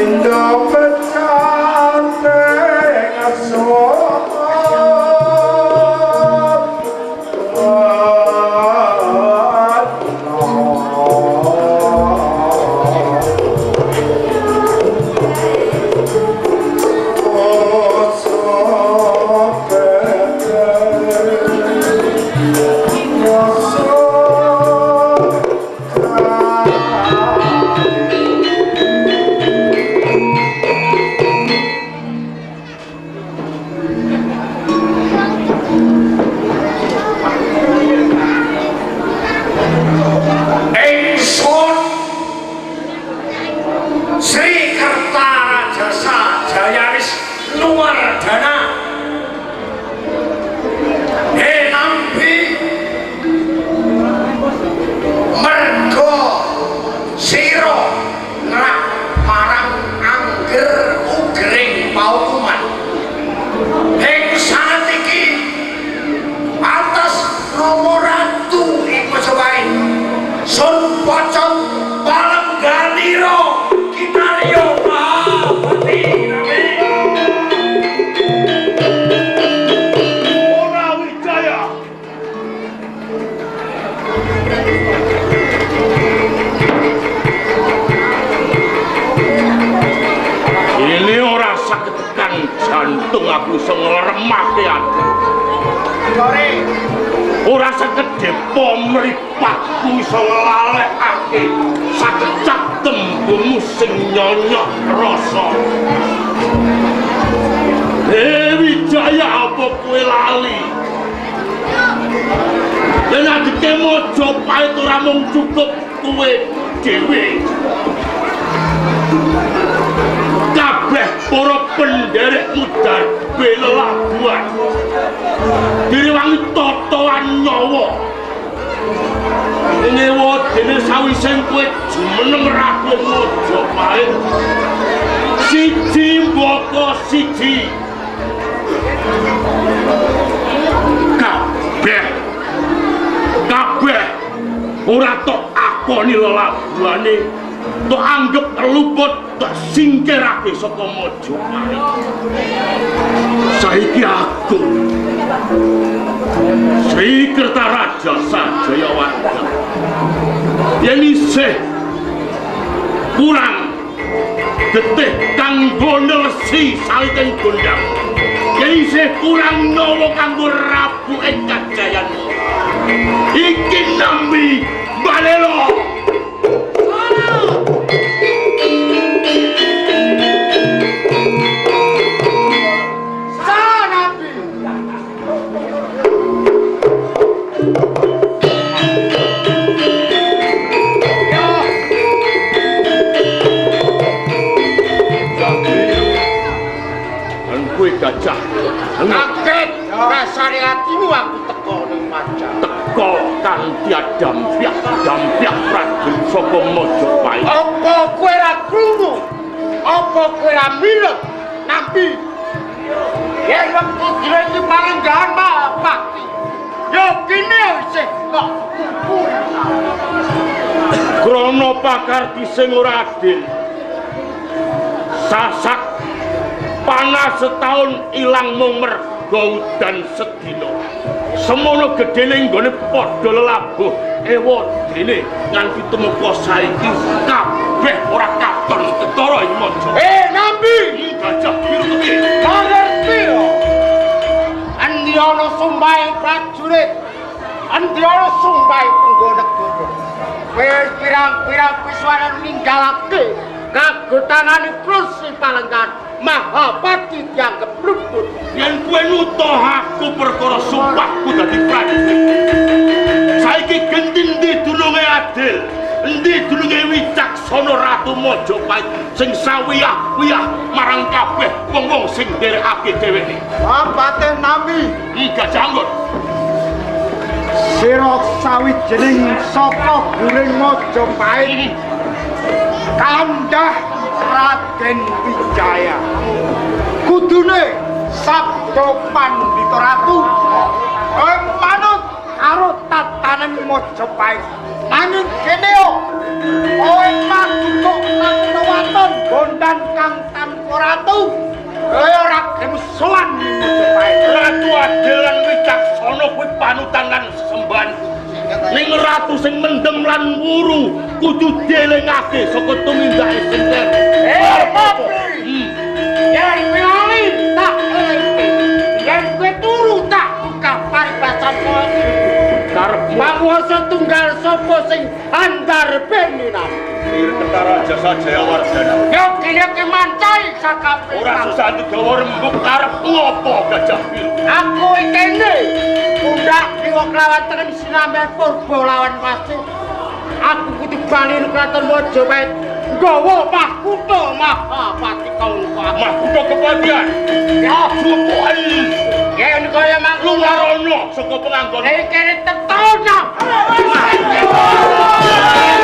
Pindha pecate ngarsa. Jantung aku iso ngleremake ati. Ora sekedhepo mripatku iso nglalekake sakecap tembungmu sing nyonyok rasa. Wijaya, apa kowe lali? Yen adike Majapahit ora mung cukup kowe dhewe. Kabeh para penderekmu darbe lelabuhan direwangi totoan nyawa. Ewa dene sawise kowe jumeneng Ratu Majapahit siji mbaka siji kabeh kabeh ora tok akoni lelabuhane, tok anggep luput, tok singkirake saka Majapahit. Saiki aku Sri Kertarajasa Jayawardana yen isih kurang getih kanggo nelesi saliting gondang, yen isih kurang nyawa kanggo rabuke kajayan, iki nambi balelo. Gajah kaget rasane atimu aku teko ning Majapahit. Teko kanthi adampiak dampiak prajurit saka Majapahit. Apa kowe ora krungu? Apa kowe ora mireng nampi? Yen wektu dina iki palenggahan Mahapati, ya kene isih kok kumpul. Krana pakarti sing ora adil, sasak panas setahun ilang mung merga udan sedina. Semono gedene nggone padha lelabuh ewa dene nganti tumeka saiki kabeh ora katon ketara ing Maja. Nambi gajah biru kepiye? Ngerti yo. Endi ana sumpahe prajurit? Endi ana sumpahe penggo negara? Wis pirang-pirang piswaran ninggalake kagotanane kursi palenggan Mahapati dianggep luput. Yen kowe nutuh aku perkara sumpahku dadi prajurit, saiki genti endi dununge adil, endi dununge wicaksana Ratu Majapahit sing sawiyah-wiyah marang kabeh wong-wong sing nderekake dheweke. Patih Nambi Gajah Anggun. Sira sawijining saka guring Majapahit kandhah Raden Wijaya. Kudune sabda pandhita ratu manut karo tatanan Majapahit. Nanging kene kowe madukuk nang waton bondan Kudu dielingake saka tumindake sing kleru. Eh, Mopi. Yen kowe lali tak elingke. Yen kowe turu tak buka paribasan kowe. Karepmu Panguwasa tunggal sapa sing andarbeni nam. Ir Ketara Jasa Jayawardana. Yo kene ke mancai sakape. Ora susah digawa rembug karepmu apa Gajah Biru? Aku ikene pundak kiwa kelawan tengen sinamben purba lawan pasir. Aku kudu bali nang kraton Majapahit nggawa mahkota Mahapati Kaulapa. Mahkota kepatihan. Ya, Supuken yen kaya mangkono luwarono saka penganggon. Iki kene tetona. Wah.